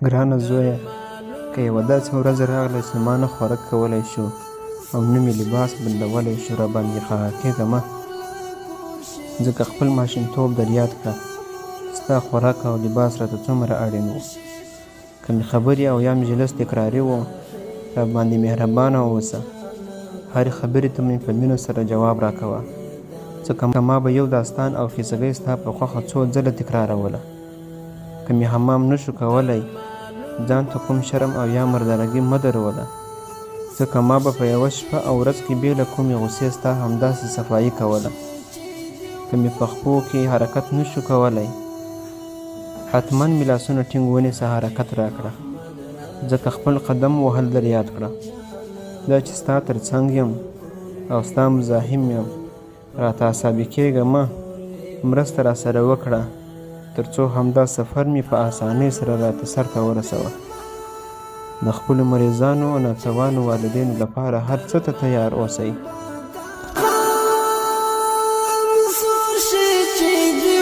ګرانه زویه! که یوه داسې ورځ راغله چې ما نه خوراک کولی شو او نه مې لباس بدلولی شو، راباندې خفه کېږه مه، ځکه خپل ماشومتوب در یاد کړه چې ستا خوراک او لباس راته څومره اړین وو. که مې خبرې او یا مجلس تکراري وو، راباندې مهربانه اوسه، هرې خبرې ته مې په مینه سره جواب راکوه، ځکه ما به یو داستان او کیسګۍ ستا په خوښه څو ځله تکراروله. که مې حمام نه شو کولی، ځان ته کوم شرم او یا مردارګي مه دروله، ځکه ما به په یوه شپه او ورځ کې بې له کومې غوسې ستا همداسې صفايي کوله. که مې په خپو کې حرکت نه شو کولی، حتما مې لاسونه ټینګ ونیسه حرکت راکړه، ځکه خپل قدم وهل در یاد کړه. دا چې ستا تر څنګ یم او ستا مزاحم یم، راته عصابي کېږه مه، مرسته راسره وکړه تر څو همدا سفر مې په اسانۍ سره راته سرته ورسوه. د خپلو مریضانو او ناتوانو والدینو لپاره هر څه ته تیار اوسئ. غم سور شي چې دې